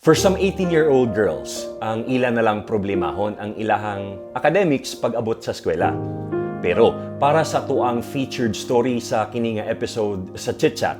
For some 18-year-old girls, ang ila na lang problemahon ang ilahang academics pag-abot sa eskwela. Pero para sa atuang featured story sa kini nga episode sa Chit Chat,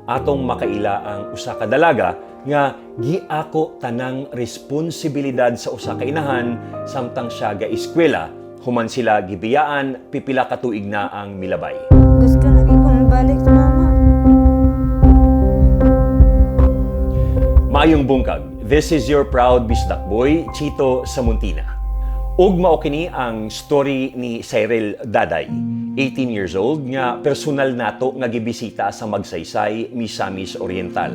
atong makaila ang usa ka dalaga nga giako tanang responsibilidad sa usa ka inahan samtang siya ga eskwela, human sila gibiyaan pipila ka tuig na ang milabay. Gusto lagi ko mabalik sa mama. Maayong bungkag. This is your proud Bisdak boy, Chito Samontina. Ug mao kini ang story ni Cyril Daday, 18 years old, nga personal nato nga gibisita sa Magsaysay, Misamis Oriental.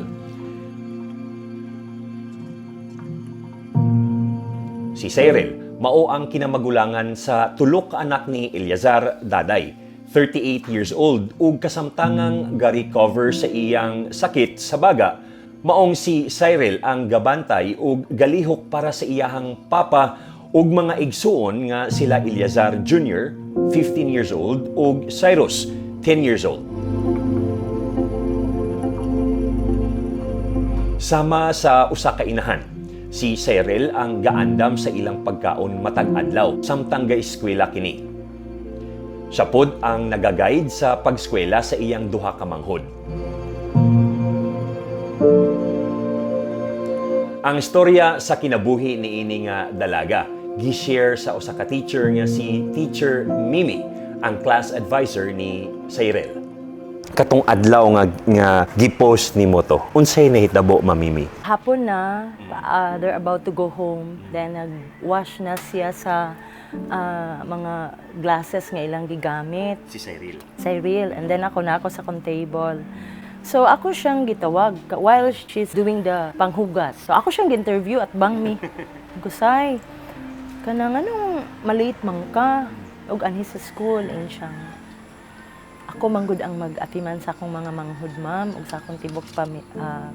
Si Cyril mao ang kinamagulangan sa tulo ka anak ni Eleazar Daday, 38 years old, ug kasamtangang ga-recover sa iyang sakit sa baga. Maong si Cyril ang gabantay ug galihok para sa iyahang papa ug mga igsuon nga sila Eleazar Jr., 15 years old, ug Cyrus, 10 years old. Sama sa usa ka inahan, si Cyril ang gaandam sa ilang pagkaon matag adlaw samtang ga-eskwela kini. Siya pod ang nagaguide sa pagskwela sa iyang duha ka manghod. Ang istorya sa kinabuhi ni ini nga dalaga gi-share sa usa ka teacher nga si Teacher Mimi, ang class advisor ni Cyril. Katong adlaw nga gi-post nimo to, unsay nahitabo, Ma'am Mimi? Hapon na, they're about to go home. Then nag-wash na siya sa mga glasses nga ilang gigamit. Si Cyril. Cyril. And then ako na ako sa akong table. So ako siyang gitawag while she's doing the panghugas. So ako siyang interview at bang mi. Gusay, kanang anong malate man ka og anhi sa school? Ingon siyang, ako manggod ang mag-atiman sa akong mga manghod, ma'am, ug sa akong tibok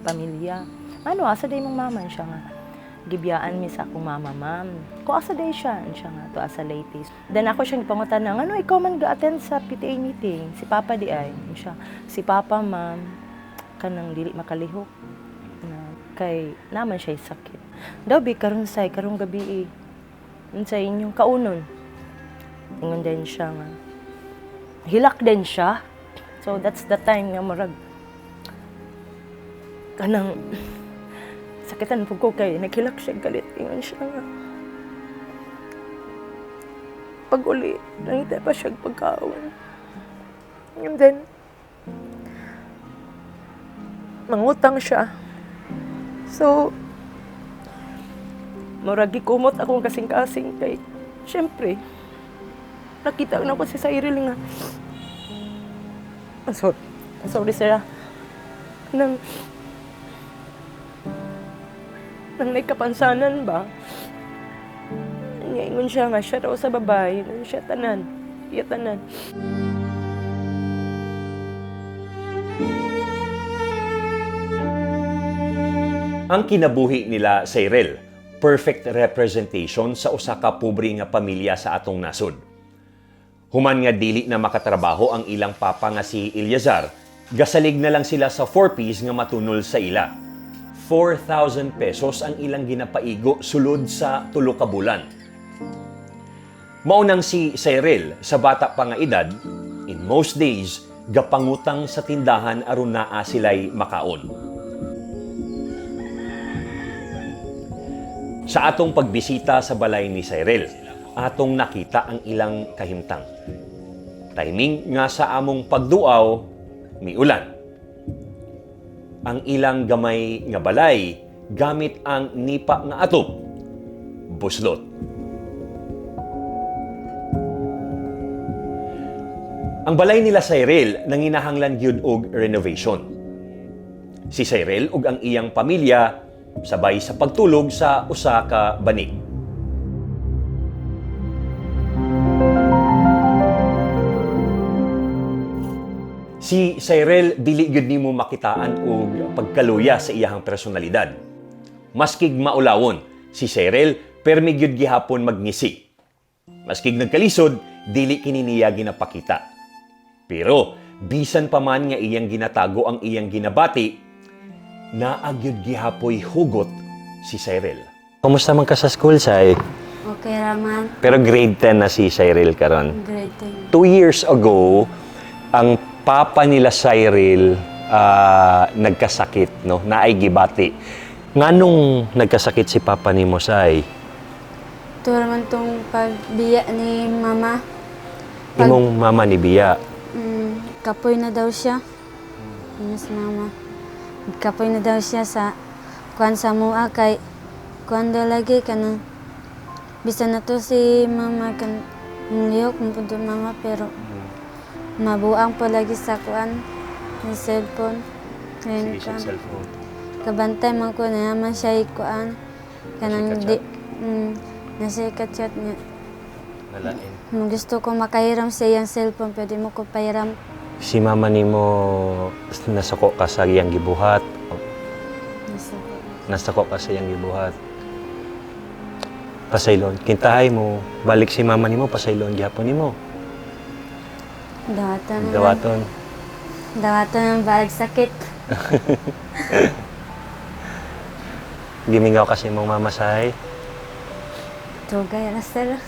pamilya. Ano, asa day mong mama? Siya nga, gibiyaan mi sa akong mama, ma'am. Ko asa day siya? Siya nga, to asa Leyte. Then ako siyang gipangutan na, ano, ikaw man ga-attend sa PTA meeting? Si Papa di ay. Siya, si Papa, ma'am, kanang dili makalihok. Na, kay naman siya sakit. Daw bi karon say karong gabi eh. Unsa inyong kaunon? Ingon din siya nga, hilak din siya. So that's the time nga murag kanang sakitan po ko kay naghilak siya galit. Ingon siya nga pag uli, nangita pa siya pagkaon. And then mangutang siya. So murag gikumot akong kasing-kasing kay syempre nakita na ko si Cyril nga, ah, sorry. Sorry, sir. Ah. Nang nagkapansanan ba? Ngayon siya nga, siya raw sa babae. Nang siya tanan. Iya tanan. Ang kinabuhi nila Cyril, perfect representation sa usa ka pobre nga pamilya sa atong nasod. Human nga dili na makatrabaho ang ilang papa nga si Eleazar, gasalig na lang sila sa 4 Ps nga matunol sa ila. 4,000 pesos ang ilang ginapaigo sulod sa tulo ka bulan. Maunang si Cyril sa bata pa nga edad, in most days, gapangutang sa tindahan aron naa sila'y makaon. Sa atong pagbisita sa balay ni Cyril, atong nakita ang ilang kahimtang. Timing nga sa among pagduaw, miulan. Ang ilang gamay nga balay gamit ang nipa nga atop, buslot. Ang balay nila Cyril nanginahanglan gyud og renovation. Si Cyril ug ang iyang pamilya sabay sa pagtulog sa usa ka banig. Si Cyril dili gyud nimo makitaan og pagkaluya sa iyahang personalidad. Maskig maulawon, si Cyril permi gyud gihapon magngisi. Maskig nagkalisod, dili kini niya ginapakita. Pero bisan pa man nga iyang ginatago ang iyang ginabati, naa gyud gihapoy hugot si Cyril. Kumusta man ka sa school, Sai? Okay raman. Pero grade 10 na si Cyril karon. Grade 10. 2 years ago, ang papa nila Cyril nagkasakit, no? Naay gibati. Nganong nagkasakit si papa nimo, Sai? Ito raman tong pagbiya ni mama. Imong mama ni Bia. Kapoy na daw siya. Yun si mama. Kapoy na daw siya sa kuan sa mua kay kuan daw lagi kanang bisan na to si mama kan mulihok mo pud mama pero mabuang pa lagi sa kuan ni cellphone. Ngayon, kuan. Cellphone. Kabantay man ko na naman siya ikuan. Kanang di nasa kachat niya. Nalain. Kung gusto ko makahiram sa iyang cellphone, pwede mo ko pahiram. Si mama nimo nasuko ka sa iyang gibuhat. Nasa ko. Nasuko ka sa iyang gibuhat. Pasaylon. Kintahay mo, balik si mama nimo, pasaylon gihapon nimo. Dawatan na lang. Dawaton. Dawatan ng balik sakit. Gimingaw kasi imong mama, Say. Tugay, Russell.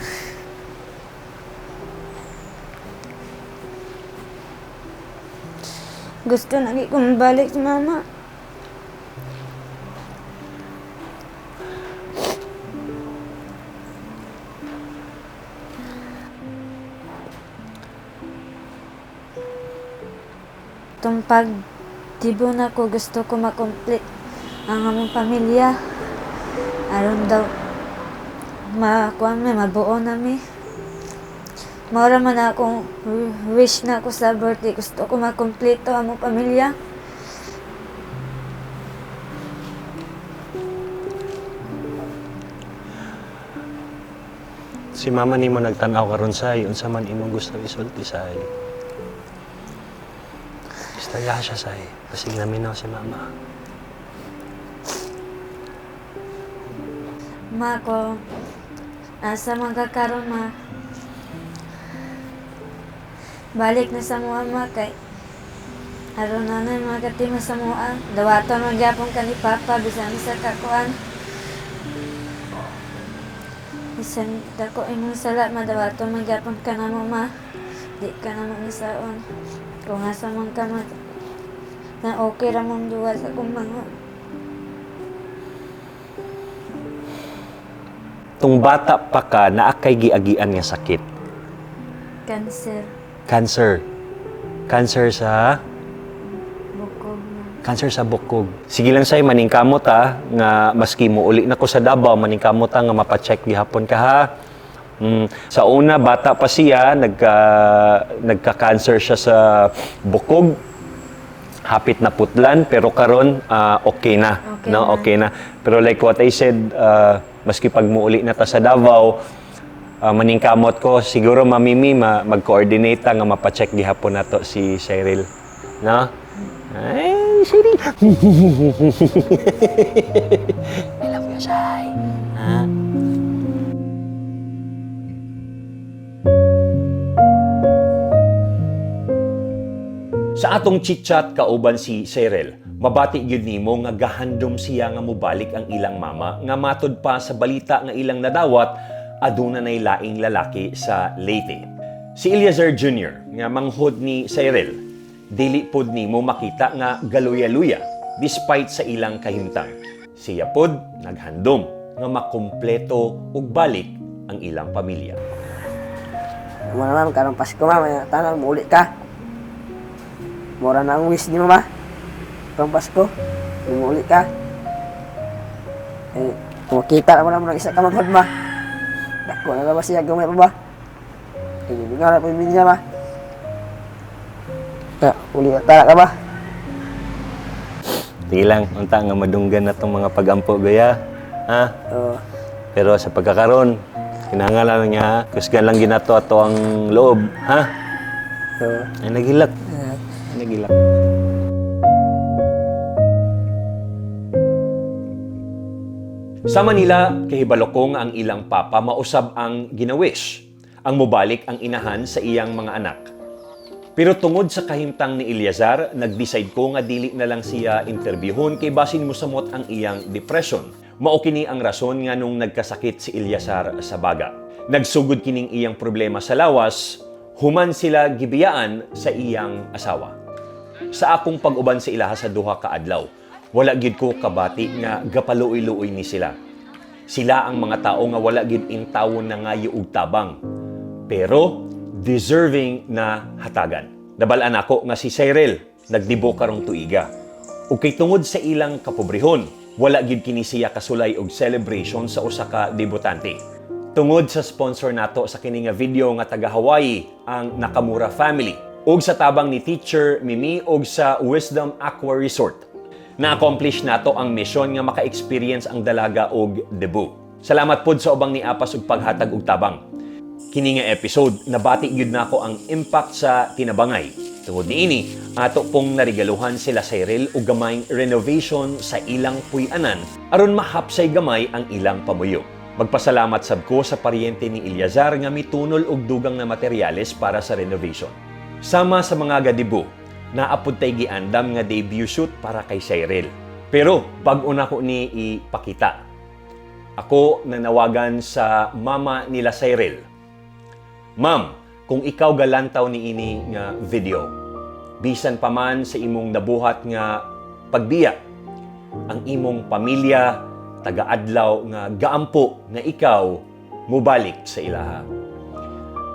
Gusto na kong balik si mama. Itong pag dibo na ko, gusto ko makomplete ang among pamilya. Aron daw makuha mi, mabuo na mi. Maura man akong wish na ako sa birthday. Gusto ko makompleto ang among pamilya. Si mama nimo nagtan-aw karon, Say, unsa man imong gusto isulti, Say? Istorya siya, Say. Basig naminaw si mama. Ma ko, asa man ka karon ma. Balik na sa mua ma kay aron na na mga katima sa mua. Dawaton man gyapon ka ni Papa bisan sa kakuan. Bisan dako imong sala madawaton man gyapon ka na mo ma. Di ka na mo misaon. Kung asa man ka ma, na okay ra mong duwa sa akong mga. Tung bata pa ka, naa kay giagian nga sakit. Cancer, Cancer. Cancer sa bukog na. Cancer sa bukog. Sige lang, Say, maningkamot ha, nga maski mo uli na ko sa Davao, maningkamot ha, nga mapacheck gihapon ka ha. Sa una, bata pa siya, nagka-cancer siya sa bukog. Hapit na putlan, pero karon okay na. Okay no? na. Okay na. Pero like what I said, maski pag muuli na ta sa Davao, maningkamot ko, siguro mamimi, mag-coordinate ta nga mapacheck gihapon nato si Cheryl. No? Ay, Cheryl! I love you, Shay. Ha? Sa atong chit-chat kauban si Cyril, mabati gyud nimo nga gahandom siya nga mobalik ang ilang mama nga matud pa sa balita nga ilang nadawat aduna nay laing lalaki sa Leyte. Si Eleazar Jr. nga manghod ni Cyril, dili pod nimo makita nga galuya-luya despite sa ilang kahimtang. Siya pod naghandom nga makumpleto ug balik ang ilang pamilya. Mura ma'am, karong Pasko ma'am, tanan muuli ka. Mura na ang wish ni mama. Karong Pasko, muuli ka. Eh, makita naman naman ang isa ka manghod ma. Dako na ba siya gamay pa ba? Eh, nga na po yung niya ma. Ta, uli ka tara ka ba? Di lang, unta nga madunggan na tong mga pagampo gaya. Ha? Oo. Pero sa pagkakaron, kinahanglan lang niya, ha? Kusgan lang ginato ato ang loob, ha? Oo. Ay nagilak. Ay nagilak. Sa Manila, kahibalo ko nga ang ilang papa mausab ang ginawish, ang mobalik ang inahan sa iyang mga anak. Pero tungod sa kahimtang ni Eleazar, nag-decide ko nga dili na lang siya interviewon kay basin mosamot ang iyang depression. Mao kini ang rason nga nung nagkasakit si Eliazar sa baga. Nagsugod kining iyang problema sa lawas, human sila gibiyaan sa iyang asawa. Sa akong pag-uban sa ilaha sa duha ka adlaw, wala gid ko kabati nga gapaluoy-luoy ni sila. Sila ang mga tao nga wala gid intawon na ngayo og tabang, pero deserving na hatagan. Nabal-an ako nga si Cyril nagdebut karong tuiga. Ug kay tungod sa ilang kapobrehon, wala gid kini siya kasulay og celebration sa usa ka debutante. Tungod sa sponsor nato sa kini nga video nga taga Hawaii, ang Nakamura family, ug sa tabang ni Teacher Mimi ug sa Wisdom Aqua Resort, na-accomplish nato ang mission nga maka-experience ang dalaga og debut. Salamat pod sa ubang niapas ug paghatag og tabang. Kini nga episode, nabati gyud nako ang impact sa tinabangay. Tungod niini, ato pong narigaluhan sila Cyril og gamayng renovation sa ilang puy-anan aron mahapsay gamay ang ilang pamuyo. Magpasalamat sab ko sa paryente ni Eliazar nga mitunol og dugang na materyales para sa renovation. Sama sa mga gadebut, naa pod tay giandam nga debut suit para kay Cyril. Pero bag-o na ko ni ipakita. Ako nanawagan sa mama nila Cyril. Ma'am, kung ikaw galantaw ni ini nga video, bisan pa man sa imong nabuhat nga pagbiya, ang imong pamilya tagaadlaw nga gaampo nga ikaw mubalik sa ilaha.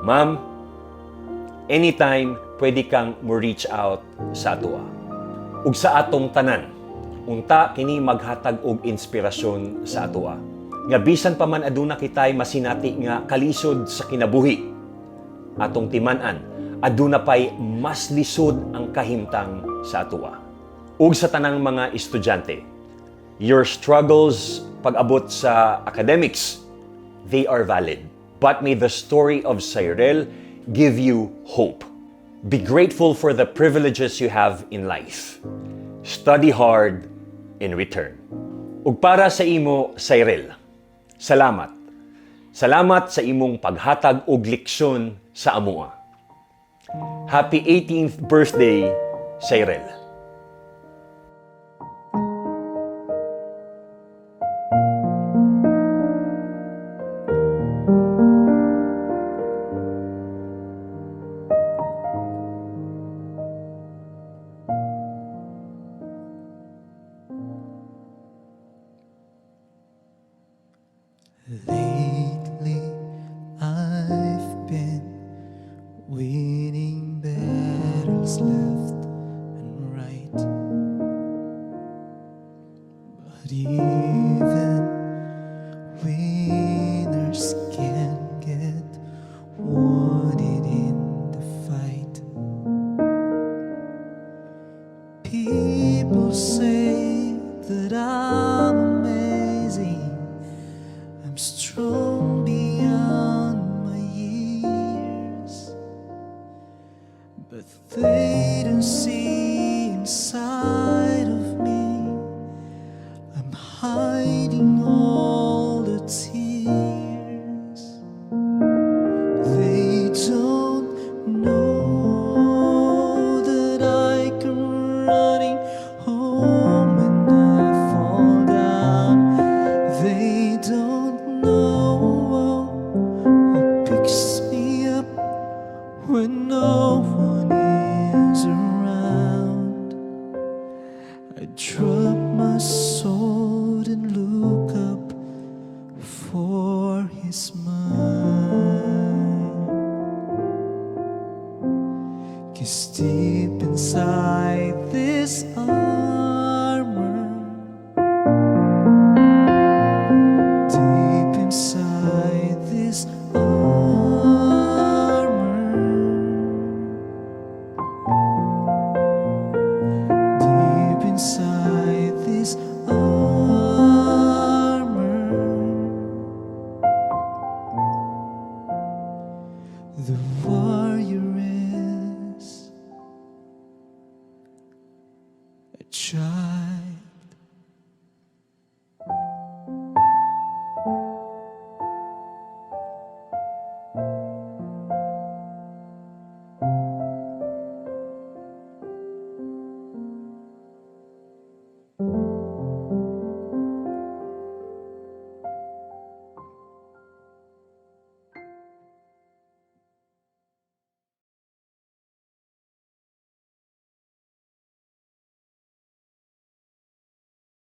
Ma'am, anytime pwede kang mo reach out sa atoa. Ug sa atong tanan, unta kini maghatag og inspirasyon sa atoa. Nga bisan pa man aduna kitay masinati nga kalisod sa kinabuhi, atong timan-an, aduna pay mas lisod ang kahimtang sa atoa. Ug sa tanang mga estudyante, your struggles pag-abot sa academics, they are valid. But may the story of Cyril give you hope. Be grateful for the privileges you have in life. Study hard in return. Ug para sa imo, Cyril, salamat. Salamat sa imong paghatag og leksyon sa amoa. Happy 18th birthday, Cyril. Lately, I've been winning battles left and right. But even winners can get wounded in the fight. People say that I'm amazing. I'm strong.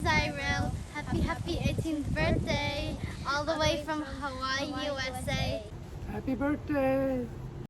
Cyril. Happy, happy 18th birthday. All the way from Hawaii, USA. Happy birthday!